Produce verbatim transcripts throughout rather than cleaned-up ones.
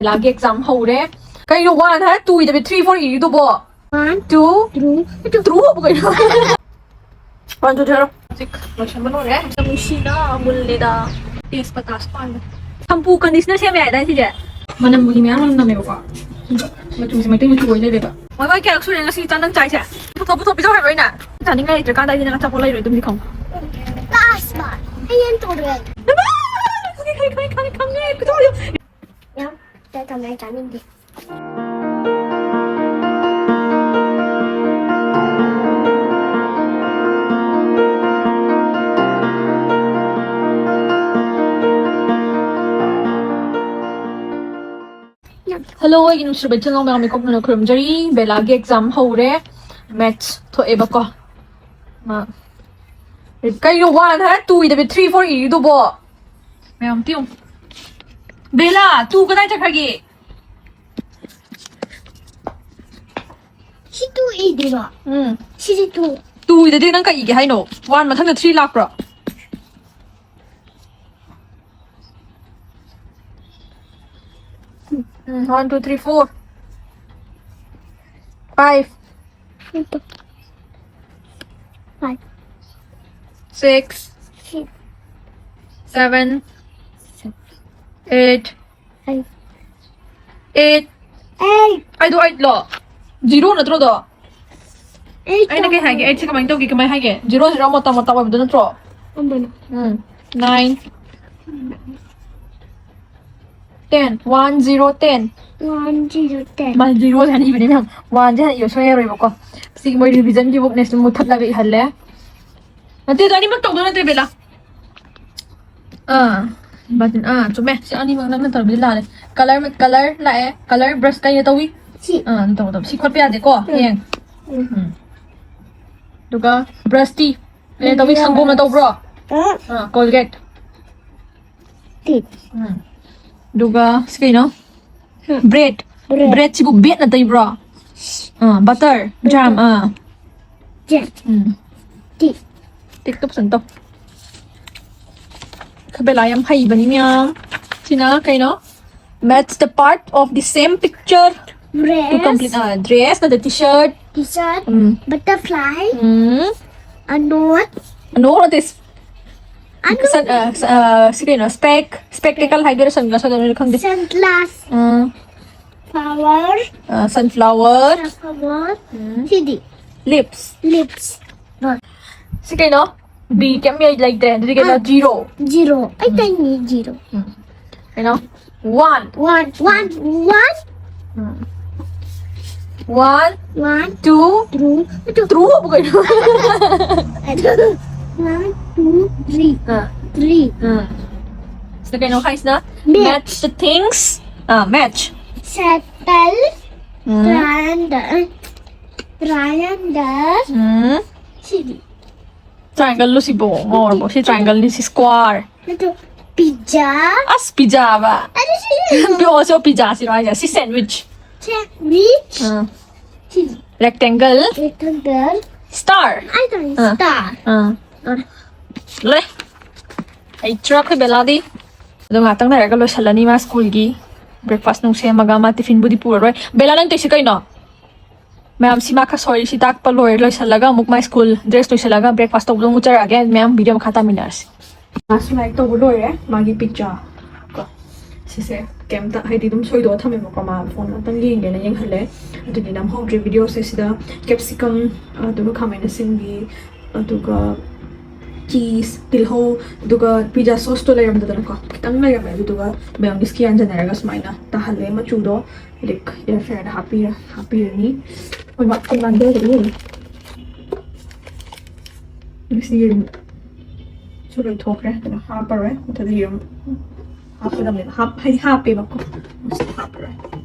ꯂꯥꯒꯤ exam ꯍꯧꯔꯦ꯫ ꯀꯩꯅꯣ one ꯍꯥꯏꯔ ꯇꯨ ꯏꯗꯕꯤ ꯊ꯭ꯔꯤ ꯐꯣꯔ ꯏꯔꯤꯗꯨꯕꯣ? One, two, two. ꯇ꯭ꯔꯨ ꯍꯧꯕ ꯀꯩꯅꯣ? ꯋꯥꯟ, ꯇꯨ, ꯊ꯭ꯔꯤ ꯍꯥꯏꯔꯣ꯫ ꯍꯧꯖꯤꯛ ꯂꯣꯏꯁꯟꯕ ꯂꯣꯏꯔꯦ꯫ ꯅꯨꯡꯁꯤꯅ ꯃꯨꯜꯂꯦꯗ꯫ ꯇꯦꯖꯄꯇꯥꯁꯨ ꯄꯥꯜꯂꯦ꯫ ꯁꯝꯄꯨ ꯀꯟꯗꯤꯁꯅꯔ ꯁꯦꯝꯕ ꯌꯥꯏꯗꯥꯏ ꯁꯤꯁꯦ? ꯃꯅꯝꯕꯨꯗꯤ ꯃꯌꯥꯝ ꯑꯃ ꯅꯝꯃꯦꯕꯀꯣ꯫ ꯑꯗꯣ ꯃꯆꯨꯁꯦ ꯃꯩꯇꯩ ꯃꯆꯨ ꯑꯣꯏ ꯂꯩꯔꯦꯕ꯫ ꯃꯣꯏ ꯃꯣꯏ ꯀꯌꯥꯔꯛ ꯁꯨꯔꯦ ꯉꯁꯤ ꯆꯥꯛ ꯅꯪ ꯆꯥꯏꯁꯦ? ꯄꯨꯊꯣꯛ ꯄꯨꯊꯣꯛ ꯄꯤꯖꯧ ꯍꯥꯏꯕ ꯑꯩꯅ꯫ ꯆꯥꯅꯤꯡꯉꯥꯏ ꯂꯩꯇ꯭ꯔꯀꯥꯟꯗ ꯑꯩꯗꯤ ꯅꯪ ꯑꯆꯥꯄꯣꯠ ꯂꯩꯔꯣꯏ ꯑꯗꯨꯝꯗꯤ ꯈꯪꯉꯨ꯫ ꯂꯥꯁ ꯕꯥꯔ꯫ ꯑꯩ ꯌꯦꯟ ꯇꯣꯡꯗ꯭ꯔꯦ꯫ ꯈꯪꯉꯦ, ꯈꯪꯉꯦ, ꯈꯪꯉꯦ, ꯈꯪꯉꯦ꯫ ꯄꯤꯊꯣꯛꯑꯣ꯫ ꯌꯥꯝ ꯆꯥ ꯊꯝꯃꯦ, ꯑꯩ ꯆꯥꯅꯤꯡꯗꯦ꯫ ꯍꯜꯂꯣ, ꯑꯩꯒꯤ ꯅꯨꯡꯁꯤꯔꯕ ꯏꯆꯤꯜ ꯏꯅꯥꯎ ꯃꯌꯥꯝ, ꯏꯀꯣꯛꯅꯅ ꯈꯨꯔꯨꯝꯖꯔꯤ꯫ ꯕꯦꯂꯥꯒꯤ ꯑꯦꯛꯖꯥꯝ ꯍꯧꯔꯦ꯫ ꯃꯦꯠꯁ ꯊꯣꯛꯑꯦꯕꯀꯣ꯫ ꯃꯥ ꯀꯩꯅꯣ ꯋꯥꯟ ꯍꯥꯏꯔ ꯇꯨ ꯏꯗꯕꯤ ꯊ꯭ꯔꯤ ꯐꯣꯔ ꯏꯔꯤꯗꯨꯕꯣ? ꯃꯌꯥꯝ ꯇꯤꯌꯨ꯫ ꯕꯦꯂꯥ, ꯇꯨ ꯀꯗꯥꯏ ꯆꯠꯈ꯭ꯔꯒꯦ? ꯁꯤ ꯇꯨ ꯏꯗꯣꯏꯔꯣ? ꯎꯝ꯫ ꯁꯤꯁꯦ ꯇꯨ꯫ ꯇꯨ ꯏꯗꯗꯤ ꯅꯪ ꯀꯩ ꯏꯒꯦ ꯍꯥꯏꯅꯣ? ꯋꯥꯟ ꯃꯊꯪꯗ ꯊ꯭ꯔꯤ ꯂꯥꯛꯄ꯭ꯔꯣ? Um, one, two, three, four, five, five. Six, six. Seven, seven. Eight, eight. Eight. Eight. ꯑꯩꯗꯣ ꯑꯩꯠꯂꯣ? ꯖꯤꯔꯣ ꯅꯠꯇ꯭ꯔꯣꯗꯣ? ꯑꯩꯠ ꯑꯩꯅ ꯀꯩ ꯍꯥꯏꯒꯦ? ꯑꯩꯠꯁꯦ ꯀꯃꯥꯏꯅ ꯇꯧꯒꯦ? ꯀꯃꯥꯏꯅ ꯍꯥꯏꯒꯦ? ꯖꯤꯔꯣ, ꯖꯤꯔꯣ ꯃꯣꯇꯥ ꯃꯣꯇꯥ ꯑꯣꯏꯕꯗꯣ ꯅꯠꯇ꯭ꯔꯣ? ꯑꯗꯨꯅ꯫ Um. Nine. Ten. One, zero, ten. One, zero, ten. ꯃꯥ ꯖꯤꯔꯣꯁꯦ ꯍꯥꯟꯅ ꯏꯕꯅꯦ ꯃꯌꯥꯝ꯫ ꯋꯥꯟꯁꯦ ꯍꯥꯟꯅ ꯏꯕ ꯁꯣꯏꯔꯔꯣꯏꯕꯀꯣ꯫ ꯁꯤ ꯃꯣꯏ ꯔꯤꯚꯤꯖꯟꯒꯤ ꯕꯨꯛꯅꯦ, ꯁꯤ ꯃꯨꯊꯠꯂꯒ ꯏꯍꯜꯂꯦ꯫ ꯅꯠꯇꯦ, ꯑꯗꯣ ꯑꯅꯤꯃꯛ ꯇꯧꯗꯣꯏ ꯅꯠꯇꯦ, ꯕꯦꯂꯥ꯫ ꯑꯥ, ꯕꯇꯟ, ꯑꯥ, ꯆꯨꯝꯃꯦ꯫ ꯁꯤ ꯑꯅꯤꯃꯛ ꯅꯪꯅ ꯇꯧꯔꯕꯗꯤ ꯂꯥꯜꯂꯦ꯫ ꯀꯂꯔ, ꯀꯂꯔ ꯂꯥꯛꯑꯦ꯫ ꯀꯂꯔ ꯕ꯭ꯔꯁ ꯀꯩꯅ ꯇꯧꯏ? ꯁꯤ꯫ ꯑꯥ, ꯑꯗꯨ ꯇꯧ, ꯇꯧ꯫ ꯁꯤ ꯈꯣꯠꯄ ꯌꯥꯗꯦꯀꯣ, ꯎꯝ꯫ ꯍꯌꯦꯡ꯫ ꯎꯝ꯫ ꯎꯝ꯫ ꯑꯗꯨꯒ ꯕ꯭ꯔꯁꯇꯤ ꯀꯩꯅ ꯇꯧꯏ? ꯕ꯭ꯔꯁ꯫ ꯁꯪꯒꯣꯝꯅ ꯇꯧꯕ꯭ꯔꯣ? ꯑꯥ꯫ ꯑꯥ, ꯀꯣꯜꯒꯦꯠ꯫ ꯇꯤꯠ꯫ ꯎꯝ꯫ ꯑꯗꯨꯒ ꯁꯤ ꯀꯩꯅꯣ? ꯍꯥ꯫ ꯕ꯭ꯔꯦꯗ꯫ ꯕ꯭ꯔꯦꯗ꯫ ꯕ꯭ꯔꯦꯗꯁꯤꯕꯨ ꯕꯦꯠꯅ ꯇꯩꯕ꯭ꯔꯣ? ꯑꯥ, ꯕꯇꯔ, ꯕꯇꯔ꯫ ꯖꯥꯝ, ꯑꯥ꯫ ꯖꯦꯝ꯫ ꯎꯝ꯫ ꯇꯤꯠ꯫ ꯇꯤꯛꯇꯣ ꯐꯖꯅ ꯇꯧ꯫ ꯈꯕꯦꯂꯥ ꯌꯥꯝ ꯍꯩꯕꯅꯤ ꯃꯌꯥꯝ꯫ ꯁꯤꯅ ꯀꯩꯅꯣ? Match the part of the same picture to complete. Dress, Uh, dress, not the t-shirt. T-shirt, Mm. Butterfly, Mm. A note, No, not this. A note, Sun, uh, s- uh, si kino, spec, spectacle ꯍꯥꯏꯗꯣꯏꯔꯥ, sunglass ꯍꯥꯏꯗꯣꯏꯔꯥ ꯈꯪꯗꯦ. Sunglass, Uh, Flower, uh, sunflower. Sunflower, City, Lips. Lips, Si kino, B ꯀꯩꯝ ꯂꯩꯇ꯭ꯔꯦ, ꯑꯗꯨꯗꯤ ꯀꯩꯅꯣ, zero. Zero. ꯑꯩ ꯇꯩꯅꯤ zero. Kino, one. One, one, one, One, one, two, two, two. True ꯍꯥꯏꯕ ꯀꯩꯅꯣ? One, two, three, Uh, three. uh. Si kino, ꯍꯥꯏꯁꯤꯅ, Match. Match the things. Ah, match. Circle, Mm. triangle, triangle, Mm. City. Triangle ꯂꯣ ꯁꯤꯕꯣ? ꯉꯥꯎꯔꯕꯣ? ꯁꯤ triangle ꯅꯤ, ꯁꯤ square. ꯅꯠꯇ꯭ꯔꯣ? Pizza. ꯑꯁ, pizza ꯍꯥꯏꯕ. ꯑꯗꯨ ꯁꯤ ꯄꯤꯌꯣꯁꯣ pizza ꯁꯤꯔꯣ ꯍꯥꯏꯁꯦ? ꯁꯤ sandwich. Sandwich. ꯑꯥ. City. Rectangle. Rectangle. Star. ꯑꯩ ꯇꯧꯔꯤ ꯑꯥ. Star. ꯑꯥ. ꯑꯥ. ꯂꯣꯏ. ꯑꯩ ꯆꯨꯔꯥꯛꯈꯣꯏ ꯕꯦꯂꯥꯗꯤ ꯑꯗꯣ ꯉꯥꯛꯇꯪ ꯂꯩꯔꯒ ꯂꯣꯏꯁꯜꯂꯅꯤ ꯃꯥ school ꯒꯤ breakfast ꯅꯨꯡ ꯁꯦꯝꯃꯒ ꯃꯥ tiffin ꯕꯨꯗꯤ ꯄꯨꯔꯔꯣꯏ꯫ ꯕꯦꯂꯥ, ꯅꯪ ꯇꯧꯏꯁꯤ ꯀꯩꯅꯣ? ꯃꯌꯥꯝ ꯁꯤ ꯃꯥ ꯈꯔ ꯁꯣꯏꯔꯤ, ꯁꯤ ꯇꯥꯛꯄ ꯂꯣꯏꯔꯦ, ꯂꯣꯏꯁꯜꯂꯒ ꯑꯃꯨꯛ ꯃꯥ school dress ꯂꯣꯏꯁꯜꯂꯒ breakfast ꯇꯧꯕꯗꯣ ꯑꯃꯨꯛ ꯆꯠꯂꯛꯑꯒꯦ꯫ ꯃꯌꯥꯝ video ꯃꯈꯥ ꯇꯥꯃꯤꯟꯅꯔꯁꯤ꯫ ꯃꯥꯁꯨ ꯂꯥꯏꯔꯤꯛ ꯇꯧꯕ ꯂꯣꯏꯔꯦ, ꯃꯥꯒꯤ pizza ꯀꯣ꯫ ꯁꯤꯁꯦ ꯀꯩꯝꯇ, ꯍꯥꯏꯗꯤ, ꯑꯗꯨꯝ ꯁꯣꯏꯗꯣꯛꯑ ꯊꯝꯃꯦꯕꯀꯣ, ꯃꯥ phone ꯉꯥꯛꯇꯪ ꯌꯦꯡꯒꯦꯅ ꯌꯦꯡꯍꯜꯂꯦ꯫ ꯑꯗꯨꯗꯤ ꯅꯝꯍꯧꯗ꯭ꯔꯦ videoꯁꯦ꯫ ꯁꯤꯗ capsicum, ꯑꯗꯨꯒ ꯈꯥꯃꯦꯟ ꯑꯁꯤꯟꯕꯤ, ꯑꯗꯨꯒ cheese, ꯇꯤꯜꯍꯧ, ꯑꯗꯨꯒ pizza sauceꯇꯣ ꯂꯩꯔꯝꯗꯗꯅꯀꯣ, ꯈꯤꯇꯪ ꯂꯩꯔꯝꯃꯦ꯫ ꯑꯗꯨꯗꯨꯒ mayonnaise ꯀ ꯌꯥꯟꯁꯤꯟꯅꯔꯒ ꯁꯨꯃꯥꯏꯅ ꯇꯥꯍꯜꯂꯦ꯫ ꯃꯆꯨꯗꯣ ꯍꯧꯖꯤꯛ air fryerꯗ ꯍꯥꯞꯄꯤꯔ-, ꯍꯥꯞꯄꯤꯔꯅꯤ꯫ ꯍꯣꯏ, ꯃꯥ ꯐꯣꯟ ꯉꯥꯡꯗꯧꯔꯦ꯫ ꯉꯁꯤ ꯌꯦꯔꯨꯝꯁꯨ ꯂꯣꯏꯊꯣꯛꯈ꯭ꯔꯦ, ꯑꯗꯨꯅ ꯍꯥꯞꯄꯔꯣꯏ꯫ ꯃꯊꯛꯇ ꯌꯦꯔꯨꯝ ꯍꯥꯞꯀꯗꯕꯅꯦꯕ꯫ ꯍꯥꯞ-, ꯍꯥꯏꯗꯤ ꯍꯥꯞꯄꯦꯕꯀꯣ꯫ ꯉꯁꯤ ꯍꯥꯞꯄꯔꯣꯏ꯫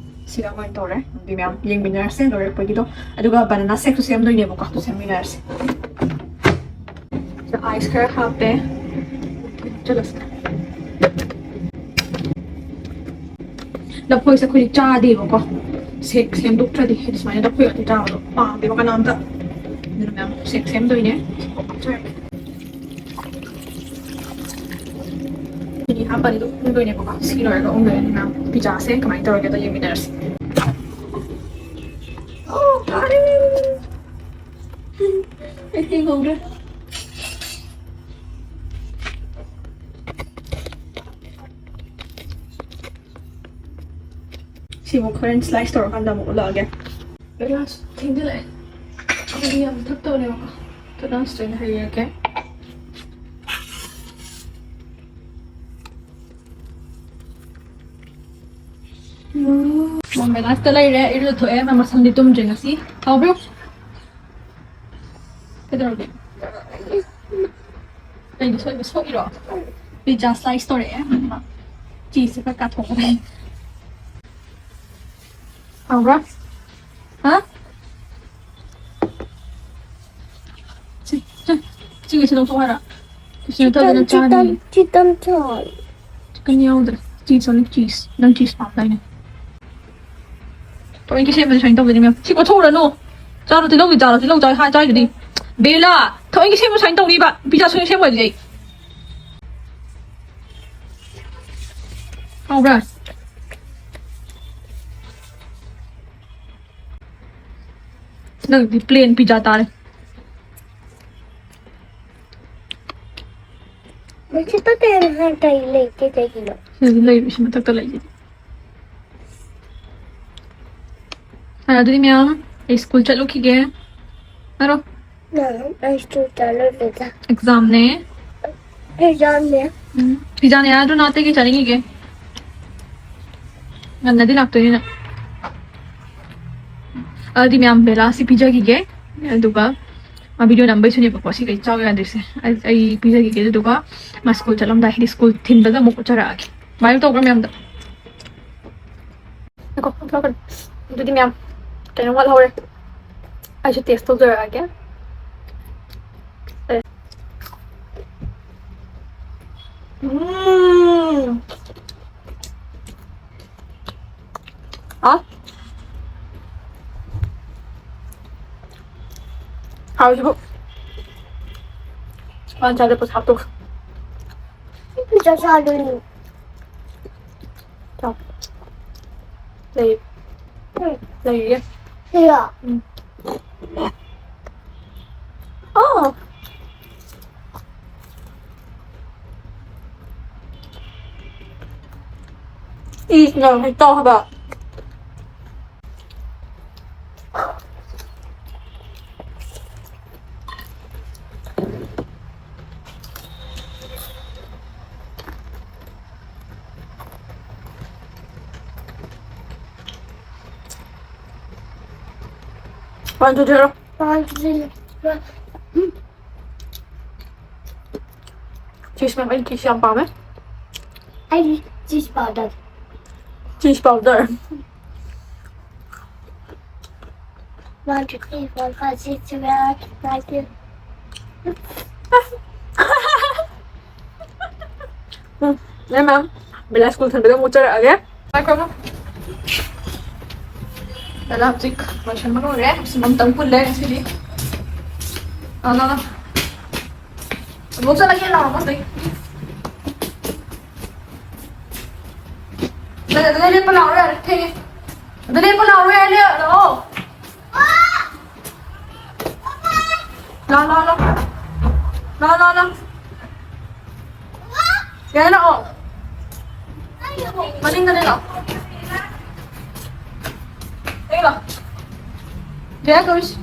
ꯁꯤꯒ ꯑꯣꯏꯅ ꯇꯧꯔꯦ꯫ ꯑꯗꯨꯗꯤ ꯃꯌꯥꯝ ꯌꯦꯡꯃꯤꯟꯅꯔꯁꯦ ꯂꯣꯏꯔꯛꯄꯒꯤꯗꯣ꯫ ꯑꯗꯨꯒ banana shakeꯁꯨ ꯁꯦꯝꯗꯣꯏꯅꯦꯕꯀꯣ꯫ ꯑꯗꯨ ꯁꯦꯝꯃꯤꯟꯅꯔꯁꯦ꯫ ꯁꯤꯗ ice ꯈꯔ ꯍꯥꯞꯄꯦ꯫ ꯆꯠꯂꯁꯦ꯫ ꯂꯐꯣꯏꯁꯦ ꯑꯩꯈꯣꯏꯗꯤ ꯆꯥꯗꯦꯕꯀꯣ꯫ Shake ꯁꯦꯝꯗꯣꯛꯇ꯭ꯔꯗꯤ꯫ ꯍꯥꯏꯗꯤ ꯁꯨꯃꯥꯏꯅ ꯂꯐꯣꯏ ꯉꯥꯛꯇ ꯆꯥꯕꯗꯣ ꯄꯥꯝꯗꯦꯕ ꯀꯅꯥꯝꯇ꯫ ꯑꯗꯨꯅ ꯃꯌꯥꯝ shake ꯁꯦꯝꯗꯣꯏꯅꯦ꯫ ꯆꯤꯅꯤ ꯍꯥꯞꯄꯗꯤ ꯑꯗꯨꯝ ꯎꯗꯣꯏꯅꯦꯕꯀꯣ꯫ ꯁꯤ ꯂꯣꯏꯔꯒ ꯎꯗꯣꯏꯅꯦ꯫ ꯃꯌꯥꯝ ꯄꯤꯖꯥꯁꯦ ꯀꯃꯥꯏꯅ ꯇꯧꯔꯒꯦꯗꯣ ꯌꯦꯡꯃꯤꯟꯅꯔꯁꯤ꯫ ꯑꯣ, ꯐꯔꯦ꯫ ꯑꯩ ꯊꯦꯡꯍꯧꯔꯦ꯫ ꯁꯤꯕꯨ ꯍꯣꯔꯦꯟ ꯁ꯭ꯂꯥꯏꯁ ꯇꯧꯔꯀꯥꯟꯗ ꯑꯃꯨꯛ ꯎꯠꯂꯛꯑꯒꯦ꯫ ꯕꯦꯂꯥꯁ ꯊꯦꯡꯖꯤꯜꯂꯛꯑꯦ꯫ ꯑꯩꯈꯣꯏꯗꯤ ꯌꯥꯝ ꯊꯛꯇꯕꯅꯦꯕꯀꯣ꯫ ꯇꯣꯗꯥꯟꯁꯇ ꯑꯣꯏꯅ ꯍꯩꯔꯒꯦ꯫ ꯃꯣꯝ ꯕꯦꯂꯥꯁꯇ ꯂꯩꯔꯦ꯫ ꯏꯔꯨꯖꯊꯣꯛꯑꯦ꯫ ꯃꯥ ꯃꯁꯝꯗꯤ ꯇꯨꯝꯗ꯭ꯔꯤ ꯉꯁꯤ꯫ ꯍꯥꯎꯕ꯭ꯔꯣ? ꯀꯩꯗꯧꯔꯒꯦ? ꯀꯩꯅꯣ ꯁꯣꯏꯕ ꯁꯣꯛꯏꯔꯣ? ꯄꯤꯖꯥ ꯁ꯭ꯂꯥꯏꯁ ꯇꯧꯔꯛꯑꯦ꯫ ꯆꯤꯁꯁꯦ ꯈꯔ ꯀꯥꯊꯣꯛꯑꯣ꯫ ꯍꯥꯎꯕ꯭ꯔꯥ? ꯍꯥ? ꯁꯤ, ꯁꯤ, ꯁꯤꯒꯤꯁꯤ ꯂꯧꯊꯣꯛꯑꯣ ꯍꯥꯏꯔꯣ? ꯁꯤ ꯅꯠꯇꯕꯗ ꯆꯤꯛꯀꯟ, ꯆꯥꯅꯤ꯫ ꯆꯤꯛꯀꯟ, ꯆꯤꯛꯀꯟ ꯆꯥꯎ꯫ ꯆꯤꯛꯀꯟ ꯌꯥꯎꯗ꯭ꯔꯦ꯫ ꯆꯤꯁ ꯑꯣꯟꯂꯤ ꯆꯤꯁ꯫ ꯅꯪ ꯆꯤꯁ ꯄꯥꯝꯗꯥꯏꯅꯦ? ꯊꯑꯣꯏꯀꯤ ꯁꯦꯝꯕꯁꯦ ꯁꯨꯃꯥꯏꯅ ꯇꯧꯗꯣꯏꯅꯤ ꯃꯌꯥꯝ꯫ ꯁꯤ ꯀꯣꯠꯊꯣꯛꯎꯔꯅꯨ꯫ ꯆꯥꯔꯣ, ꯇꯤꯜꯍꯧꯒꯤ ꯆꯥꯔꯣ, ꯇꯤꯜꯍꯧ ꯆꯥꯏ ꯍꯥꯏ ꯆꯥꯏꯗꯨꯗꯤ꯫ ꯕꯦꯂꯥ, ꯊꯑꯣꯏꯀꯤ ꯁꯦꯝꯕ ꯁꯨꯃꯥꯏꯅ ꯇꯧꯅꯤꯕ꯫ ꯄꯤꯖꯥ ꯁꯨꯃꯥꯏꯅ ꯁꯦꯝꯃꯣꯏ ꯑꯗꯨꯗꯤ ꯑꯩ꯫ ꯍꯥꯎꯕ꯭ꯔꯥ? ꯅꯪꯗꯤ ꯄ꯭ꯂꯦꯟ ꯄꯤꯖꯥ ꯇꯥꯔꯦ꯫ ꯃꯁꯤꯗ ꯀꯩꯅꯣ ꯍꯥꯏ ꯀꯩ ꯂꯩꯒꯦ ꯀꯩꯒꯤꯅꯣ? ꯁꯤꯗꯗꯤ ꯂꯩꯔꯤꯁꯤ ꯃꯊꯛꯇ ꯂꯩꯁꯤꯗꯤ꯫ ꯍꯥꯏ, ꯑꯗꯨꯗꯤ ꯃꯌꯥꯝ, ꯑꯩ ꯁ꯭ꯀꯨꯜ ꯆꯠꯂꯨꯈꯤꯒꯦ꯫ ꯍꯥꯏꯔꯣ꯫ ꯅꯪ ꯑꯩ ꯁ꯭ꯀꯨꯜ ꯆꯠꯂꯨꯔꯦꯗ꯫ ꯑꯦꯛꯖꯥꯝꯅꯦ꯫ ꯑꯦꯛꯖꯥꯝꯅꯦ꯫ ꯎꯝ꯫ ꯄꯤꯖꯥꯅꯦ ꯍꯥꯏꯗ꯭ꯔꯣ ꯅꯪ ꯑꯇꯩ ꯀꯩ ꯆꯥꯅꯤꯡꯉꯤꯒꯦ? ꯉꯟꯅꯗꯤ ꯂꯥꯛꯇꯣꯏꯅꯤꯅ꯫ ꯑꯗꯨꯗꯤ ꯃꯌꯥꯝ ꯕꯦꯂꯥꯁꯤ ꯄꯤꯖꯈꯤꯒꯦ꯫ ꯑꯗꯨꯒ ꯃꯥ ꯚꯤꯗꯤꯑꯣ ꯅꯝꯕꯩꯁꯨꯅꯦꯕꯀꯣ ꯁꯤ ꯀꯩ ꯆꯥꯎ ꯌꯥꯗ꯭ꯔꯤꯁꯦ꯫ ꯑꯩ, ꯑꯩ ꯄꯤꯖꯈꯤꯒꯦ꯫ ꯑꯗꯨꯗꯨꯒ ꯃꯥ ꯁ꯭ꯀꯨꯜ ꯆꯠꯂꯝꯗꯥꯏ, ꯍꯥꯏꯗꯤ ꯁ꯭ꯀꯨꯜ ꯊꯤꯟꯕꯗ ꯑꯃꯨꯛ ꯎꯠꯆꯔꯛꯑꯒꯦ꯫ ꯁꯨꯃꯥꯏꯅ ꯇꯧꯕ꯭ꯔꯥ ꯃꯌꯥꯝꯗ? ꯉꯥꯏꯈꯣ, ꯊꯣꯛꯂꯛꯀꯅꯤ꯫ ꯑꯗꯨꯗꯤ ꯃꯌꯥꯝ, ꯀꯩꯅꯣ ꯋꯥꯠꯍꯧꯔꯦ꯫ ꯑꯩꯁꯨ ꯇꯦꯁ ꯇꯧꯖꯔꯛꯑꯒꯦ꯫ ꯑꯦ꯫ ꯎꯝ꯫ ꯑ? ꯍꯥꯎꯁꯤꯕꯨ꯫ ꯃꯥꯅ ꯆꯥꯗ ꯄꯣꯠ ꯍꯥꯞꯇꯣꯛ꯫ ꯆꯥꯛ ꯆꯥꯗꯣꯏꯅꯤ꯫ ꯆꯥꯎ꯫ ꯂꯩ꯫ ꯎꯝ꯫ ꯂꯩꯌꯦ꯫ ꯁꯤꯔꯣ? ꯎꯝ꯫ ꯑꯣ꯫ ꯏꯁꯤꯅ ꯍꯦꯛ ꯇꯧ ꯍꯥꯏꯕ꯫ One, two, three. One, two, three. Cheese ꯃꯌꯥꯝ, ꯑꯩ cheese ꯌꯥꯝ ꯄꯥꯝꯃꯦ꯫ ꯑꯩꯗꯤ cheese powder꯫ Cheese powder꯫ One, two, three, four, five, six, seven, eight, nine, ten. ꯎꯝ, ꯏꯕꯦꯝꯃ, ꯕꯦꯂꯥ ꯁ꯭ꯀꯨꯜ ꯊꯤꯟꯕꯗ ꯑꯃꯨꯛ ꯆꯠꯂꯛꯑꯒꯦ꯫ ꯉꯥꯏꯈꯣ, ꯉꯥꯏꯈꯣ꯫ ꯗꯥꯗꯥ ꯍꯧꯖꯤꯛ ꯂꯣꯏꯁꯟꯕ ꯂꯣꯏꯔꯦ꯫ ꯁꯤꯃ ꯑꯝꯇꯪ ꯄꯨꯜꯂꯦ ꯉꯁꯤꯗꯤ꯫ ꯂꯥꯎ, ꯂꯥꯎ, ꯂꯥꯎ꯫ ꯑꯃꯨꯛ ꯆꯠꯂꯒꯦ, ꯂꯥꯎ, ꯑꯃꯨꯛ ꯆꯠꯂꯒꯦ꯫ ꯂꯩ-, ꯑꯗꯨꯗ ꯂꯦꯞꯄ ꯂꯥꯛꯑꯣ ꯌꯥꯔꯦ, ꯊꯦꯡꯉꯦ꯫ ꯑꯗꯨ ꯂꯦꯞꯄ ꯂꯥꯛꯑꯣ ꯌꯥꯔꯦ, ꯂꯥꯛꯑꯣ꯫ ꯂꯥꯛꯑꯣ, ꯂꯥꯛꯑꯣ, ꯂꯥꯛꯑꯣ꯫ ꯂꯥꯛꯑꯣ, ꯂꯥꯛꯑꯣ, ꯂꯥꯛꯑꯣ꯫ ꯌꯥꯔꯦ, ꯂꯥꯛꯑꯣ꯫ ꯃꯅꯤꯡꯗꯅꯦ, ꯂꯥꯛꯑꯣ꯫ ꯌꯥꯔꯦ, ꯂꯥꯛꯑꯣ꯫ ꯖꯌꯥ ꯀꯧꯔꯤꯁꯤ꯫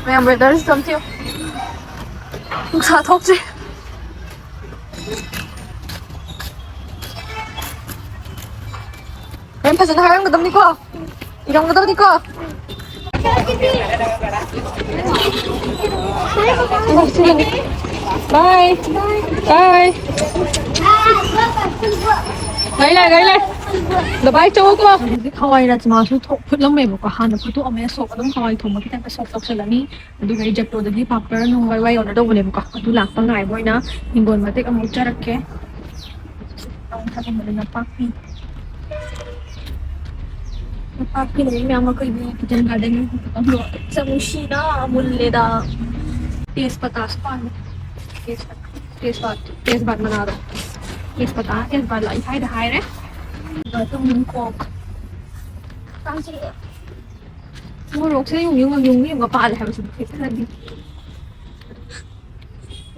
ꯃꯌꯥꯝ, weather ꯁꯤ ꯑꯝ ꯊꯤꯌꯨ꯫ ꯅꯨꯡꯁꯥ ꯊꯣꯛꯇ꯭ꯔꯤ꯫ ꯍꯣꯔꯦꯟ ꯐꯖꯅ ꯍꯥꯏꯔꯝꯒꯗꯕꯅꯤꯀꯣ, ꯏꯔꯝꯒꯗꯕꯅꯤꯀꯣ꯫ Bye. Bye. ꯂꯩ, ꯂꯩ, ꯂꯩ, ꯂꯩ꯫ ꯕꯥꯏ, ꯆꯧꯀꯣ꯫ ꯍꯧꯖꯤꯛ ꯍꯋꯥꯏ ꯔꯥꯖꯃꯥꯁꯨ ꯊꯣꯛ-, ꯐꯨꯠꯂꯝꯃꯦꯕꯀꯣ꯫ ꯍꯥꯟꯅ ꯐꯨꯠꯇꯣꯛꯑꯝꯃꯦ꯫ ꯁꯣꯛ ꯑꯗꯨꯝ ꯍꯋꯥꯏ ꯊꯣꯡꯕ ꯈꯤꯇꯪ ꯁꯣꯛ ꯇꯧꯁꯜꯂꯅꯤ꯫ ꯑꯗꯨꯒ ꯑꯩ ꯖꯦꯞꯇꯣꯗꯒꯤ ꯄꯥꯄꯔ ꯅꯨꯡ ꯋꯥꯏ ꯋꯥꯏ order ꯇꯧꯕꯅꯦꯕꯀꯣ꯫ ꯑꯗꯨ ꯂꯥꯛꯄ ꯉꯥꯏꯕ ꯑꯣꯏꯅ ꯍꯤꯡꯒꯣꯜ ꯃꯇꯦꯛ ꯑꯃꯨꯛ ꯆꯠꯂꯛꯀꯦ꯫ ꯅꯄꯥꯛꯄꯤ꯫ ꯅꯄꯥꯛꯄꯤ ꯂꯩ ꯃꯌꯥꯝ ꯑꯩꯈꯣꯏꯒꯤ kitchen garden꯫ ꯆꯃꯨꯁꯤꯅ ꯃꯨꯜꯂꯦꯗ꯫ ꯇꯦꯖꯄꯇꯥꯁꯨ ꯄꯥꯜꯂꯦ꯫ ꯇꯦꯖꯄꯇꯥ꯫ ꯇꯦꯖꯄꯥꯠ, ꯇꯦꯖꯄꯥꯠ ꯃꯅꯥꯗꯣ꯫ ꯇꯦꯖꯄꯇꯥ, ꯇꯦꯖꯄꯥꯠ ꯂꯣꯏ ꯍꯥꯏꯗ ꯍꯥꯏꯔꯦ꯫ ꯑꯗꯨꯒ ꯇꯨꯅꯤꯡꯈꯣꯛ꯫ ꯃꯣꯔꯣꯛꯁꯦ ꯌꯨꯡ ꯌꯨꯡ ꯌꯨꯡ ꯌꯨꯡꯒ ꯄꯥꯜꯂꯦ ꯍꯥꯏꯕꯁꯤꯗꯤ ꯈꯔꯗꯤ꯫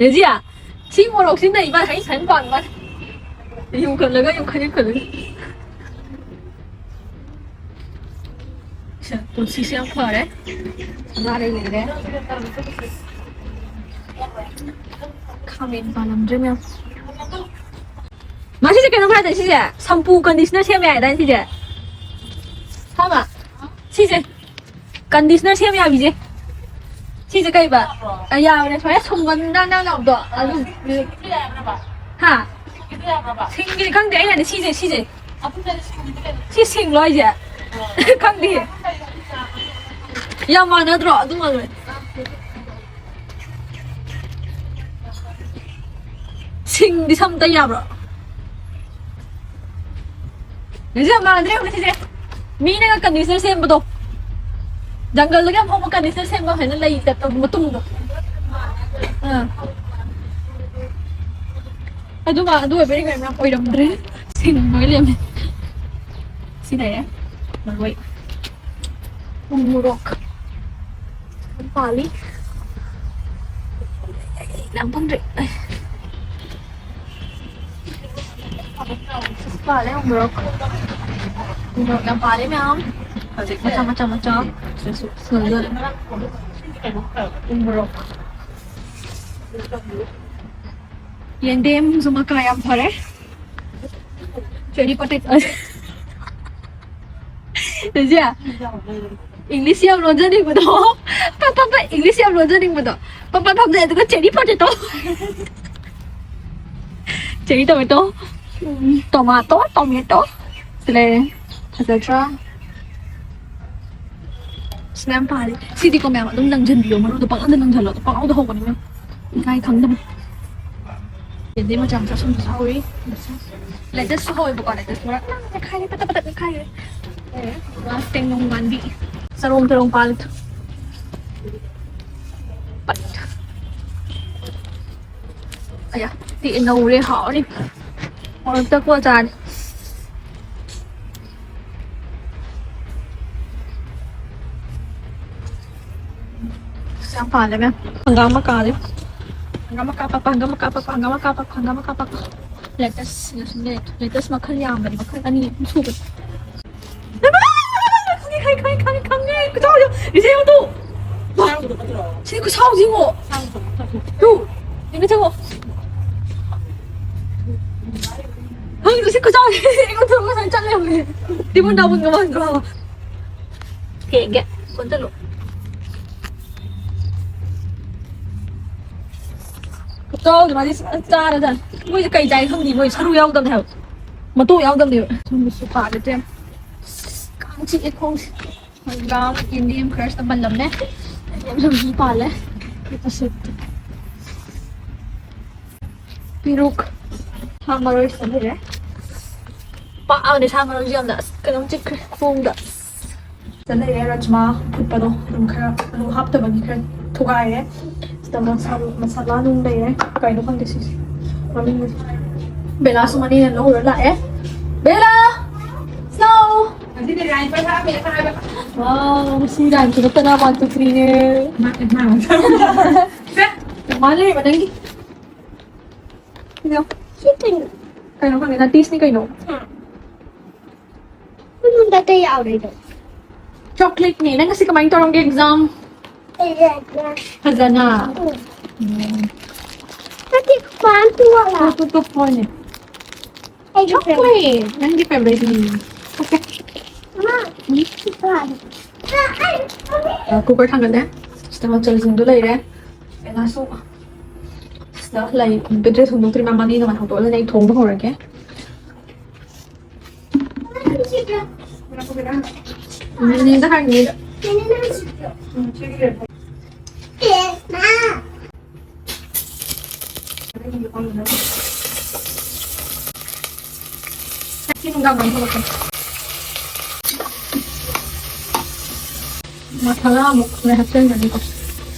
ꯔꯦꯖꯤꯌꯥ, ꯁꯤ ꯃꯣꯔꯣꯛꯁꯤꯅ ꯏꯃꯥ ꯍꯩ ꯁꯪ ꯄꯥꯟꯕ꯫ ꯌꯨꯡꯈꯠꯂꯒ, ꯌꯨꯡꯈꯠ, ꯌꯨꯡꯈꯠꯂꯒ꯫ ꯁꯦ, ꯄꯨꯟꯁꯤꯁꯦ ꯌꯥꯝ ꯐꯔꯦ꯫ ꯉꯥ ꯂꯩꯔꯦ꯫ ꯈꯥꯃꯦꯟ ꯄꯥꯜꯂꯝꯗ꯭ꯔꯦ ꯃꯌꯥꯝ꯫ ꯃꯥ, ꯁꯤꯁꯦ ꯀꯩꯅꯣꯝ ꯍꯥꯏꯗꯥꯏ ꯁꯤꯁꯦ? ꯁꯝꯄꯨ conditioner ꯁꯦꯝꯕ ꯌꯥꯏꯗꯥꯏ ꯁꯤꯁꯦ? ꯍꯥ, ꯃꯥ? ꯁꯤꯁꯦ꯫ Conditioner ꯁꯦꯝ ꯌꯥꯕꯤꯁꯦ꯫ ꯁꯤꯁꯦ ꯀꯩꯕ? ꯑ, ꯌꯥꯕꯅꯦ꯫ ꯁꯨꯃꯥꯏꯅ ꯁꯨꯝꯕ ꯅꯪ ꯅꯪ ꯂꯥꯎꯕꯗꯣ꯫ ꯑꯗꯨ꯫ ꯍꯥ? ꯁꯤꯡꯒꯤꯗꯤ ꯈꯪꯗꯦ꯫ ꯑꯩꯅ ꯍꯥꯏꯗꯤ ꯁꯤꯁꯦ, ꯁꯤꯁꯦ꯫ ꯁꯤ ꯁꯤꯡꯂꯣ ꯍꯥꯏꯁꯦ? ꯈꯪꯗꯦ꯫ ꯌꯥꯝ ꯃꯥꯟꯅꯗ꯭ꯔꯣ? ꯑꯗꯨ ꯃꯥꯟꯅꯩ꯫ ꯁꯤꯡꯗꯤ ꯁꯝ ꯇꯩ ꯌꯥꯕ꯭ꯔꯣ? ꯅꯤꯡꯁꯤꯡ ꯃꯥꯟꯅꯗ꯭ꯔꯦ ꯌꯦꯡꯉꯨꯅꯦ ꯁꯤꯁꯦ꯫ ꯃꯤꯅꯒ conditioner ꯁꯦꯝꯕꯗꯣ, ꯖꯪꯒꯜꯗꯒ ꯌꯥꯝ ꯍꯧꯕ conditioner ꯁꯦꯝꯕ ꯍꯥꯏꯅ ꯂꯩ ꯆꯠꯄ ꯃꯇꯨꯡꯗꯣ꯫ ꯑꯥ꯫ ꯑꯗꯨꯒ ꯑꯗꯨ ꯑꯣꯏꯕꯩ ꯀꯩꯅꯣ ꯌꯥꯝ ꯑꯣꯏꯔꯝꯗ꯭ꯔꯦ꯫ ꯁꯤꯡ ꯂꯣꯏ ꯂꯦꯝꯃꯦ꯫ ꯁꯤ ꯂꯩꯔꯦ꯫ ꯃꯔꯣꯏ꯫ ꯎ ꯃꯣꯔꯣꯛ꯫ ꯌꯥꯝ ꯄꯥꯜꯂꯤ꯫ ꯌꯥꯝ ꯐꯪꯗ꯭ꯔꯤ꯫ ꯄꯥꯜꯂꯦ ꯎ ꯃꯣꯔꯣꯛ꯫ ꯎ ꯃꯣꯔꯣꯛ ꯌꯥꯝ ꯄꯥꯜꯂꯦ ꯃꯌꯥꯝ꯫ ꯍꯧꯖꯤꯛ ꯃꯆꯥ ꯃꯆꯥ ꯃꯆꯥ꯫ ꯁꯤꯗꯁꯨ ꯁꯤꯗꯁꯨ ꯎ ꯃꯣꯔꯣꯛ꯫ ꯌꯦꯟꯗꯦꯝꯁꯨ ꯃꯀꯥ ꯌꯥꯝ ꯐꯔꯦ꯫ Cherry potato꯫ ꯔꯤꯖꯤꯌꯥ, English ꯌꯥꯝ ꯂꯣꯟꯖꯅꯤꯡꯕꯗꯣ꯫ ꯄꯠ ꯄꯠ ꯄꯠ English ꯌꯥꯝ ꯂꯣꯟꯖꯅꯤꯡꯕꯗꯣ꯫ ꯄꯠ ꯄꯠ ꯐꯝꯖꯩ, ꯑꯗꯨꯒ cherry potato꯫ Cherry tomato꯫ ꯎꯝ, tomato, tomato꯫ ꯁꯤ ꯂꯩꯔꯦ꯫ ꯐꯖꯗ꯭ꯔꯥ? ꯁꯤ ꯃꯌꯥꯝ ꯄꯥꯜꯂꯤ꯫ ꯁꯤꯗꯤꯀꯣ ꯃꯌꯥꯝ ꯑꯗꯨꯝ ꯂꯪꯁꯤꯟꯕꯤꯌꯣ꯫ ꯃꯔꯨꯗꯣ ꯄꯪꯂꯪꯗ ꯂꯪꯁꯤꯜꯂꯣ꯫ ꯄꯪꯍꯧꯗ ꯍꯧꯕꯅꯤ ꯃꯌꯥꯝ꯫ ꯏꯀꯥꯏ ꯈꯪꯗꯕ꯫ ꯌꯦꯟꯗꯦꯝ ꯃꯆꯥ ꯃꯆꯥ ꯁꯨꯝꯕꯁꯨ ꯍꯧꯔꯤ꯫ Lettuce ꯁꯨ ꯍꯧꯋꯦꯕꯀꯣ꯫ Lettuce ꯃꯔꯛ ꯃꯔꯛ ꯅꯦꯠꯈꯥꯏꯔꯦ꯫ ꯄꯇꯛ ꯄꯇꯛ ꯅꯦꯠꯈꯥꯏꯔꯦ꯫ ꯂꯩꯔꯦ꯫ ꯑꯗꯨꯒ ꯇꯦꯡꯅꯧ ꯄꯥꯟꯕꯤ꯫ ꯆꯔꯣꯡ ꯆꯔꯣꯡ ꯄꯥꯜꯂꯤ꯫ ꯄꯠ꯫ ꯑꯌꯥ, ꯇꯦꯛꯑꯦ, ꯅꯧꯔꯦ, ꯍꯥꯎꯔꯅꯤ꯫ ꯃꯣꯔꯣꯛ ꯇꯛꯄ ꯆꯥꯅꯤ꯫ ꯑꯁ, ꯌꯥꯝ ꯄꯥꯜꯂꯦ, ꯃꯌꯥꯝ꯫ ꯍꯪꯒꯥꯝ ꯃꯀꯥꯁꯦ꯫ ꯍꯪꯒꯥꯝ ꯃꯀꯥ ꯄꯛꯄ, ꯍꯪꯒꯥꯝ ꯃꯀꯥ ꯄꯛꯄ, ꯍꯪꯒꯥꯝ ꯃꯀꯥ ꯄꯛꯄ, ꯍꯪꯒꯥꯝ ꯃꯀꯥ ꯄꯛꯄ꯫ Lettuce ꯁꯤꯅꯁꯨꯅꯦ, lettuce ꯃꯈꯜ ꯌꯥꯝꯕꯅꯤ, ꯃꯈꯜ ꯑꯅꯤ ꯑꯍꯨꯝ ꯁꯨꯕꯅꯤ꯫ ꯈꯪꯉꯦ, ꯈꯪꯉꯦ, ꯈꯪꯉꯦ, ꯈꯪꯉꯦ, ꯈꯨꯆꯥꯎꯗꯣ꯫ ꯏꯆꯦ, ꯑꯗꯨ꯫ ꯁꯤ ꯈꯨꯆꯥꯎꯁꯤ ꯌꯦꯡꯉꯣ꯫ ꯇꯨ, ꯌꯦꯡꯉꯣ, ꯆꯪꯉꯣ꯫ ꯈꯪꯗꯦ, ꯁꯤ ꯈꯨꯆꯥꯎꯁꯤ ꯑꯩꯉꯣꯟꯗ ꯉꯁꯥꯏ ꯆꯠꯂꯦ ꯍꯧꯖꯤꯛ꯫ ꯇꯤꯃꯨꯟ ꯇꯥꯃꯨꯟꯒ ꯃꯥꯟꯗ꯭ꯔꯣ? ꯀꯦꯛꯒꯦ, ꯀꯣꯟꯁꯤꯜꯂꯨ꯫ ꯈꯨꯆꯥꯎꯗꯣ ꯃꯥꯗꯤ ꯐꯖꯅ ꯆꯥꯔꯖꯥꯠꯅꯤ꯫ ꯃꯣꯏꯁꯦ ꯀꯩ ꯆꯥꯏ ꯈꯪꯗꯦ, ꯃꯣꯏ ꯁꯔꯨ ꯌꯥꯎꯗꯕꯅꯦ ꯍꯥꯏꯕ꯫ ꯃꯇꯣꯡ ꯌꯥꯎꯗꯕꯅꯦꯕ꯫ ꯁꯣꯝꯗꯁꯨ ꯄꯥꯜꯂꯦ ꯏꯕꯦꯝꯃ꯫ ꯀꯥꯡ ꯆꯤꯛꯑꯦ ꯈꯣꯡꯁꯦ꯫ ꯍꯪꯒꯥꯝ, ꯌꯦꯟꯗꯦꯝ ꯈꯔꯁꯨ ꯃꯜꯂꯝꯃꯦ꯫ ꯌꯥꯝ ꯄꯥꯜꯂꯦ꯫ ꯎꯁꯤꯠ꯫ ꯄꯤꯔꯨꯛ꯫ ꯁꯥ ꯃꯔꯣꯏ ꯁꯤꯗ ꯂꯩꯔꯦ꯫ ꯄꯥꯛꯑꯕꯅꯦ ꯁꯥ ꯃꯔꯣꯏꯁꯦ ꯌꯥꯝꯅ꯫ ꯑꯁ, ꯀꯩꯅꯣꯝ ꯆꯤꯛꯈ꯭ꯔꯦ ꯈꯣꯡꯗ꯫ ꯁꯤꯗ ꯂꯩꯔꯦ ꯔꯥꯖꯃꯥ ꯐꯨꯠꯄꯗꯣ꯫ ꯑꯗꯨꯝ ꯈꯔ ꯑꯂꯨ ꯍꯥꯞꯇꯕꯒꯤ ꯈꯔ ꯊꯨꯒꯥꯏꯔꯦ꯫ ꯁꯤꯗ ꯃꯁꯥ-, ꯃꯁꯥꯂꯥ ꯅꯨꯡ ꯂꯩꯔꯦ꯫ ꯀꯩꯅꯣ ꯈꯪꯗꯦ ꯁꯤꯁꯦ꯫ ꯃꯃꯤꯡ ꯕꯦꯂꯥꯁꯨ ꯃꯅꯦꯅ ꯂꯧꯔ ꯂꯥꯛꯑꯦ꯫ ꯕꯦꯂꯥ! ꯂꯥꯎ! ꯉꯁꯤꯗꯤ ꯔꯥꯏꯟ ꯄꯩꯁꯥ ꯄꯤꯔꯛꯀꯅꯣ ꯍꯥꯏꯕ꯫ ꯋꯥꯎ, ꯉꯁꯤ ꯔꯥꯏꯟ ꯄꯤꯔꯛꯇꯅ one, two, three ꯅꯦ꯫ ꯃꯥ, ꯃꯥ, ꯃꯥ꯫ ꯃꯥ ꯂꯩꯔꯤꯕ ꯅꯪꯒꯤ? ꯁꯤꯗꯣ꯫ ꯁꯤ ꯀꯩꯅꯣ? ꯀꯩꯅꯣ ꯈꯪꯗꯦ, ꯅꯠꯇꯤꯁꯅꯤ ꯀꯩꯅꯣ? ꯍꯥ꯫ ꯃꯅꯨꯡꯗ ꯀꯩ ꯌꯥꯎꯔꯤꯅꯣ? Chocolate ꯅꯦ꯫ ꯅꯪ ꯉꯁꯤ ꯀꯃꯥꯏꯅ ꯇꯧꯔꯝꯒꯦ exam? ꯐꯖꯅ꯫ ꯐꯖꯅ? ꯎꯝ꯫ ꯎꯝ꯫ ꯅꯠꯇꯦ, ꯄꯥꯟ ꯇꯨ ꯋꯥꯂꯥ꯫ ꯇꯨ, ꯇꯨ, ꯇꯨ, ꯐꯣꯔꯅꯦ꯫ ꯑꯩꯒꯤ chocolate꯫ Chocolate꯫ ꯅꯪꯒꯤ favourite ꯅꯤ꯫ ꯃꯥ, ꯎꯝ꯫ ꯆꯥꯔꯦ꯫ ꯑ, cooker ꯊꯥꯡꯒꯠꯂꯦ꯫ ꯁꯤꯗ ꯃꯆꯜꯁꯤꯡꯗꯣ ꯂꯩꯔꯦ꯫ ꯀꯩꯅꯣꯁꯨ ꯁꯤꯗ ꯂꯩ꯫ Dress ꯍꯣꯡꯗꯣꯛꯇ꯭ꯔꯤ, ꯃꯥ ꯃꯅꯦꯅ ꯉꯥꯏ ꯍꯧꯗꯣꯛꯑꯒ ꯑꯩ ꯊꯣꯡꯕ ꯍꯧꯔꯒꯦ꯫ ꯅꯦꯅꯦꯗ ꯍꯪꯉꯤꯗ꯫ ꯃꯁꯥꯂꯥ ꯑꯃꯨꯛ ꯂꯣꯏ ꯍꯥꯞꯆꯤꯟꯒꯅꯤꯀꯣ꯫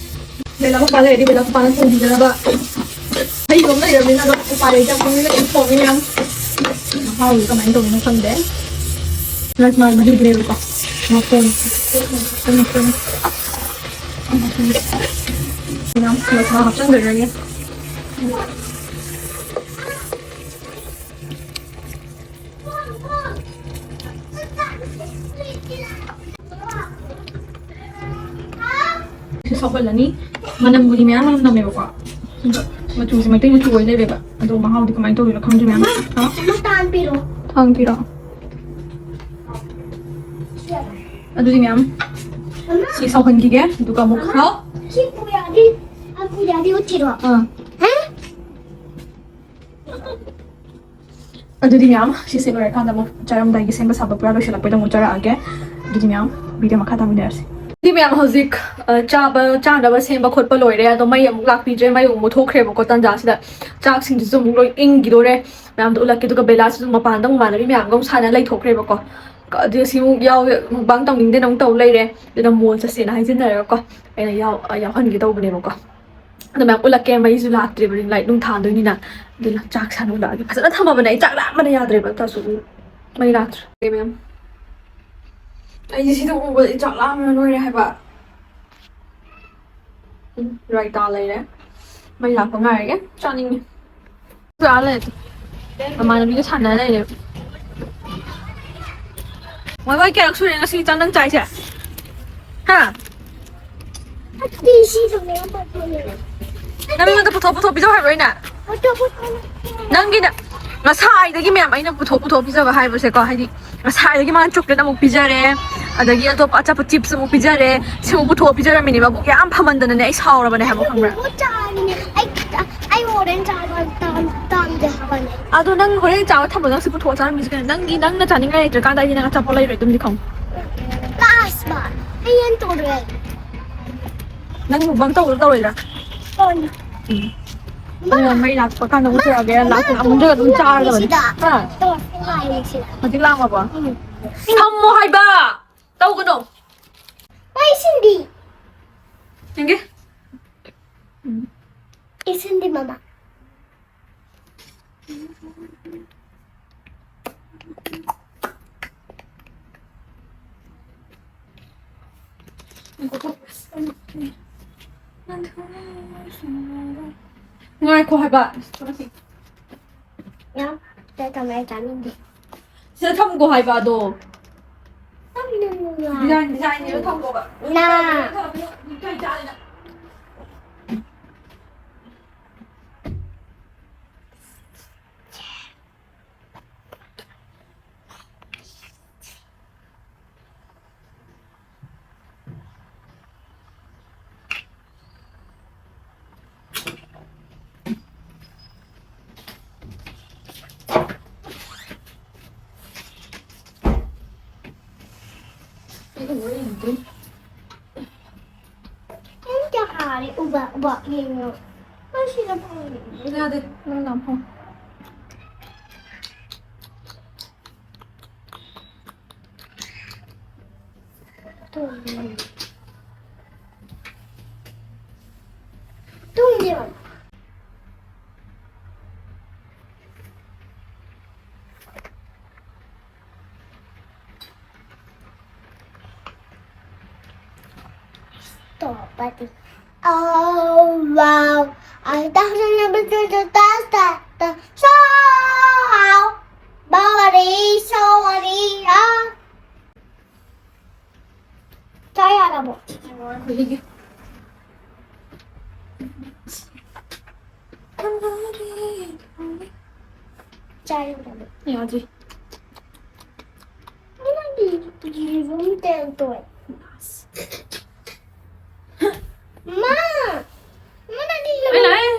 ꯕꯦꯂꯥ ꯃꯄꯥ ꯂꯩꯔꯗꯤ ꯕꯦꯂꯥ ꯃꯄꯥꯅ ꯊꯣꯡꯕꯤꯗꯅꯕ꯫ ꯍꯩꯕ ꯑꯃ ꯂꯩꯔꯕꯅꯤꯅ ꯑꯗꯣ ꯎꯄꯥꯏ ꯂꯩꯇꯕꯅꯤꯅ ꯑꯗꯨꯝ ꯊꯣꯡꯉꯤ ꯃꯌꯥꯝ꯫ ꯃꯍꯥꯎꯗꯤ ꯀꯃꯥꯏꯅ ꯇꯧꯗꯣꯏꯅꯣ ꯈꯪꯗꯦ꯫ ꯔꯥꯖꯃꯥ ꯃꯍꯤꯗꯨꯅꯦꯕꯀꯣ꯫ ꯃꯐꯣꯟ꯫ ꯃꯌꯥꯝ ꯔꯥꯖꯃꯥ ꯍꯥꯞꯆꯤꯟꯖꯔꯒꯦ꯫ ꯁꯤ ꯁꯧꯍꯜꯂꯅꯤ꯫ ꯃꯅꯝꯕꯨꯗꯤ ꯃꯌꯥꯝ ꯑꯃ ꯅꯝꯃꯦꯕꯀꯣ꯫ ꯑꯗꯣ ꯃꯆꯨꯁꯦ ꯃꯩꯇꯩ ꯃꯆꯨ ꯑꯣꯏ ꯂꯩꯔꯦꯕ꯫ ꯑꯗꯣ ꯃꯍꯥꯎꯗꯤ ꯀꯃꯥꯏꯅ ꯇꯧꯗꯣꯏꯅꯣ ꯈꯪꯗ꯭ꯔꯤ ꯃꯌꯥꯝ꯫ ꯍꯥ? ꯑꯃ ꯇꯥꯟꯕꯤꯔꯣ꯫ ꯊꯥꯡ ꯄꯤꯔꯣ꯫ ꯑꯗꯨꯗꯤ ꯃꯌꯥꯝ ꯑꯃ꯫ ꯁꯤ ꯁꯧꯍꯟꯈꯤꯒꯦ꯫ ꯑꯗꯨꯒ ꯑꯃꯨꯛ꯫ ꯑꯃ꯫ ꯍꯥꯎ? ꯁꯤ ꯄꯨꯌꯥꯗꯤ, ꯑ, ꯄꯨꯌꯥꯗꯤ ꯎꯠꯈꯤꯔꯣ꯫ ꯑꯥ꯫ ꯍꯥ? ꯑꯗꯨꯗꯤ ꯃꯌꯥꯝ, ꯁꯤꯁꯦ ꯂꯣꯏꯔꯀꯥꯟꯗ ꯑꯃꯨꯛ ꯆꯥꯔꯝꯗꯥꯏꯒꯤ ꯁꯦꯝꯕ ꯁꯥꯕ ꯄꯨꯔꯥ ꯂꯣꯏꯁꯤꯜꯂꯛꯄꯩꯗ ꯑꯃꯨꯛ ꯆꯥꯔꯛꯑꯒꯦ꯫ ꯑꯗꯨꯗꯤ ꯃꯌꯥꯝ, ꯚꯤꯗꯤꯑꯣ ꯃꯈꯥ ꯇꯥꯃꯤꯟꯅꯔꯁꯤ꯫ ꯑꯗꯨꯗꯤ ꯃꯌꯥꯝ, ꯍꯧꯖꯤꯛ, ꯑ, ꯆꯥꯕ, ꯆꯥꯅꯕ ꯁꯦꯝꯕ ꯈꯣꯠꯄ ꯂꯣꯏꯔꯦ꯫ ꯑꯗꯣ ꯃꯩ ꯑꯃꯨꯛ ꯂꯥꯛꯄꯤꯗ꯭ꯔꯦ꯫ ꯃꯩ ꯑꯃꯨꯛ ꯃꯨꯠꯊꯣꯛꯈ꯭ꯔꯦꯕꯀꯣ ꯇꯟꯖꯥꯁꯤꯗ꯫ ꯆꯥꯛꯁꯤꯡꯁꯤꯁꯨ ꯑꯃꯨꯛ ꯂꯣꯏ ꯏꯪꯈꯤꯗꯣꯔꯦ꯫ ꯃꯌꯥꯝꯗꯣ ꯎꯠꯂꯛꯀꯦ꯫ ꯑꯗꯨꯒ ꯕꯦꯂꯥꯁꯤꯁꯨ ꯃꯄꯥꯟꯗ ꯃꯃꯥꯟꯅꯕꯤ ꯃꯌꯥꯝꯒ ꯑꯃꯨꯛ ꯁꯥꯟꯅ ꯂꯩꯊꯣꯛꯈ꯭ꯔꯦꯕꯀꯣ꯫ ꯑꯗꯨ ꯁꯤ ꯑꯃꯨꯛ ꯌꯥꯎ-, ꯃꯨꯛꯕꯥꯡ ꯇꯧꯅꯤꯡꯗꯦꯅ ꯑꯃꯨꯛ ꯇꯧ ꯂꯩꯔꯦ꯫ ꯑꯗꯨꯅ ꯃꯣꯜ ꯆꯠꯁꯦꯅ ꯍꯥꯏꯖꯤꯟꯅꯔꯒꯀꯣ꯫ ꯑꯩꯅ ꯌꯥꯎ-, ꯌꯥꯎꯍꯟꯒꯦ ꯇꯧꯕꯅꯦꯕꯀꯣ꯫ ꯑꯗꯣ ꯃꯌꯥꯝ ꯎꯠꯂꯛꯀꯦ, ꯃꯩꯁꯨ ꯂꯥꯛꯇ꯭ꯔꯤꯕꯅꯤꯅ ꯂꯥꯏꯠ ꯅꯨꯡ ꯊꯥꯟꯗꯣꯏꯅꯤꯅ꯫ ꯑꯗꯨꯅ ꯆꯥꯛ ꯁꯥꯟꯅ ꯎꯠꯂꯛꯑꯒꯦ꯫ ꯐꯖꯅ ꯊꯝꯃꯕꯅꯦ ꯑꯩ, ꯆꯥꯛ ꯂꯥꯝꯕꯅ ꯌꯥꯗ꯭ꯔꯦꯕ꯫ ꯇꯁꯨ ꯃꯩ ꯂꯥꯛꯇ꯭ꯔꯦ ꯃꯌꯥꯝ꯫ ꯑꯩꯁꯦ ꯁꯤꯗ ꯎꯕꯗ ꯑꯩ ꯆꯥꯛ ꯂꯥꯝꯕꯅ ꯂꯣꯏꯔꯦ ꯍꯥꯏꯕ꯫ ꯎꯝ, ꯔꯥꯏꯇꯥ ꯂꯩꯔꯦ꯫ ꯃꯩ ꯂꯥꯛꯄ ꯉꯥꯏꯔꯒꯦ꯫ ꯆꯥꯅꯤꯡꯉꯦ꯫ ꯆꯥ ꯂꯩꯔꯦ꯫ ꯃꯃꯥꯟꯅꯕꯤꯒ ꯁꯥꯟꯅ ꯂꯩꯔꯦ꯫ ꯃꯣꯏ ꯃꯣꯏ ꯀꯌꯥꯔꯛ ꯁꯨꯔꯦ ꯉꯁꯤ ꯆꯥꯛ ꯅꯪ ꯆꯥꯏꯁꯦ? ꯍꯥ? ꯑꯗꯨꯗꯤ ꯁꯤꯁꯨ ꯃꯌꯥꯝ ꯄꯥꯊꯣꯛꯑꯦ꯫ ꯅꯪ ꯃꯤꯉꯣꯟꯗ ꯄꯨꯊꯣꯛ ꯄꯨꯊꯣꯛ ꯄꯤꯖꯧ ꯍꯥꯏꯕ꯭ꯔꯣ ꯑꯩꯅ? ꯄꯨꯊꯣꯛ ꯄꯨꯊꯣꯛ꯫ ꯅꯪꯒꯤꯅ ꯉꯁꯥꯏꯗꯒꯤ ꯃꯌꯥꯝ ꯑꯩꯅ ꯄꯨꯊꯣꯛ ꯄꯨꯊꯣꯛ ꯄꯤꯖꯕ ꯍꯥꯏꯕꯁꯦꯀꯣ, ꯍꯥꯏꯗꯤ ꯉꯁꯥꯏꯗꯒꯤ ꯃꯥꯅ ꯆꯣꯀ꯭ꯂꯦꯠ ꯑꯃꯨꯛ ꯄꯤꯖꯔꯦ, ꯑꯗꯒꯤ ꯑꯇꯣꯞꯄ ꯑꯆꯥꯄꯣꯠ ꯆꯤꯞꯁ ꯑꯃꯨꯛ ꯄꯤꯖꯔꯦ, ꯁꯤ ꯑꯃꯨꯛ ꯄꯨꯊꯣꯛꯑ ꯄꯤꯖꯔꯝꯃꯤꯅꯦ꯫ ꯃꯕꯨꯛ ꯌꯥꯝ ꯐꯃꯟꯗꯅꯅꯦ ꯑꯩ ꯁꯥꯎꯔꯕꯅꯦ ꯍꯥꯏꯕ, ꯈꯪꯕ꯭ꯔꯥ? ꯄꯨꯊꯣꯛ ꯆꯥꯔꯤꯅꯦ꯫ ꯑꯩ ꯈꯤꯇ-, ꯑꯩ ꯍꯣꯔꯦꯟ ꯆꯥꯕ ꯇꯥꯝ-, ꯇꯥꯝꯗꯦ ꯍꯥꯏꯕꯅꯦ꯫ ꯑꯗꯣ ꯅꯪ ꯍꯣꯔꯦꯟ ꯆꯥꯕ ꯊꯝꯃꯣ, ꯅꯪ ꯁꯤꯕꯨ ꯊꯣꯛꯑ ꯆꯥꯔꯝꯃꯤꯁꯦ ꯀꯩꯅꯣ? ꯅꯪꯒꯤ, ꯅꯪꯅ ꯆꯥꯅꯤꯡꯉꯥꯏ ꯂꯩꯇ꯭ꯔꯀꯥꯟꯗ ꯑꯩꯗꯤ ꯅꯪ ꯑꯆꯥꯄꯣꯠ ꯂꯩꯔꯣꯏ ꯑꯗꯨꯝꯗꯤ ꯈꯪꯉꯨ꯫ ꯂꯥꯁ ꯕꯥꯔ꯫ ꯑꯩ ꯌꯦꯟ ꯇꯣꯛꯂꯦ꯫ ꯅꯪ ꯃꯨꯛꯕꯥꯡ ꯇꯧꯔ ꯇꯧꯔꯣꯏꯗ꯭ꯔꯥ? ꯇꯧꯅꯤ꯫ ꯎꯝ꯫ ꯃꯥ꯫ ꯑꯗꯨꯅ ꯃꯩ ꯂꯥꯛꯄ ꯀꯥꯟꯗ ꯃꯨꯠꯊꯣꯛꯑꯒꯦ, ꯃꯥ ꯂꯥꯛꯄ ꯇꯣꯛꯂꯦ꯫ ꯉꯝꯗ꯭ꯔꯒ ꯑꯗꯨꯝ ꯆꯥꯔꯗꯕꯅꯤ꯫ ꯁꯤꯗ꯫ ꯍꯥ? ꯇꯣꯛꯂꯦ ꯂꯥꯛꯑꯦ ꯁꯤꯗ꯫ ꯍꯧꯖꯤꯛ ꯂꯥꯛꯑꯝꯃꯕꯣ? ꯎꯝ꯫ ꯊꯝꯃꯣ ꯍꯥꯏꯕ! ꯇꯧꯒꯅꯣ! ꯃꯩ ꯁꯤꯟꯕꯤ꯫ ꯌꯦꯡꯒꯦ꯫ ꯎꯝ꯫ ꯏꯁꯤꯟꯗꯤ ꯃꯃꯥ꯫ ꯉꯥꯏꯈꯣ ꯍꯥꯏꯕ꯫ ꯌꯥꯝ ꯇ-, ꯇꯃꯥꯏ ꯆꯥꯅꯤꯡꯗꯦ꯫ ꯁꯤꯗ ꯊꯝꯒꯣ ꯍꯥꯏꯕ ꯑꯗꯣ꯫ ꯊꯝꯅꯤꯡꯉꯦ꯫ ꯗꯤꯖꯥꯏꯟ, ꯗꯤꯖꯥꯏꯟꯅꯦꯕ ꯊꯝꯒꯣꯕ꯫ ꯅꯥ꯫ ꯑꯩꯅ ꯍꯥꯏꯔꯦ, ꯎꯕ, ꯎꯕ, ꯌꯦꯡꯉꯣ꯫ ꯑꯩ ꯁꯤꯗ ꯐꯪꯉꯦ꯫ ꯌꯥꯗꯦ, ꯅꯪ ꯂꯥꯝꯐꯝ꯫ ꯇꯨꯝ-, ꯇꯨꯝꯒꯦꯕ꯫ ꯇꯣꯞꯄꯗꯤ꯫ Oh, wow. I don't remember to the dust that the show. Bawari, shawari, ah. ꯆꯥ ꯌꯥꯔꯕꯣ? ꯆꯥ ꯌꯥꯔꯕꯣ? ꯌꯥꯗ꯭ꯔꯤ꯫ ꯃꯥ! ꯃꯥ, ꯅꯪꯗꯤ ꯑꯩ ꯂꯥꯛꯑꯦ꯫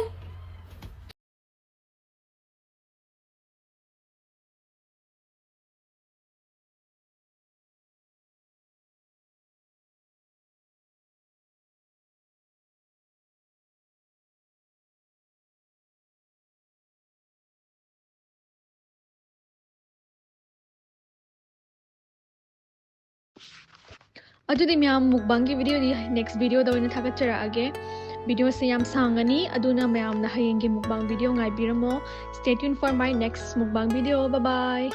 ꯑꯗꯨꯗꯤ ꯃꯌꯥꯝ, mukbangꯒꯤ videoꯗꯤ next videoꯗ ꯑꯣꯏꯅ ꯊꯥꯒꯠꯆꯔꯛꯑꯒꯦ꯫ Videoꯁꯦ ꯌꯥꯝ ꯁꯥꯡꯉꯅꯤ, ꯑꯗꯨꯅ ꯃꯌꯥꯝꯅ ꯍꯌꯦꯡꯒꯤ mukbang video ꯉꯥꯏꯕꯤꯔꯝꯃꯣ꯫ Stay tuned for my next mukbang video. Bye bye.